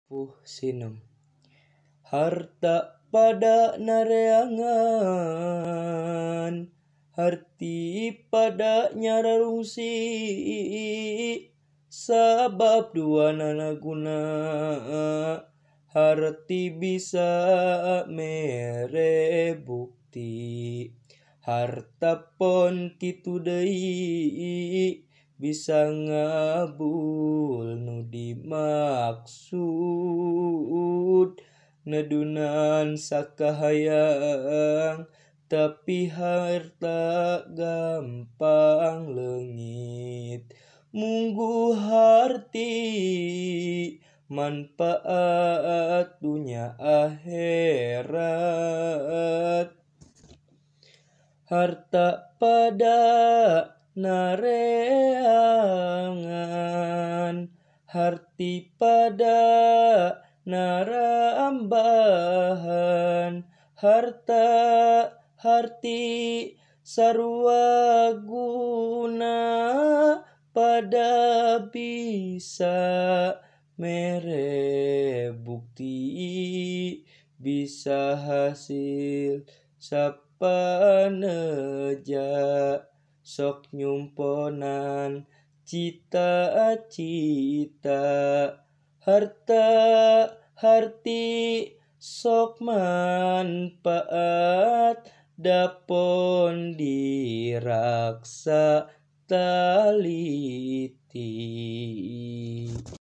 Puh sinem. Harta pada nareangan, harti pada nyararungsi, sabab dua nana guna, harti bisa mere bukti. Harta pon kitu deui bisa ngabul nu dimaksud, nedunan sakahayang tapi harta gampang leungit. Munggu harti manfaat dunya akhirat. Harta pada nareangan, harti pada narambahan, harta harti sarua guna pada bisa mere bukti, bisa hasil sapaneja, sok nyumponan cita-cita. Harta harti sok manfaat dapon diraksa taliti.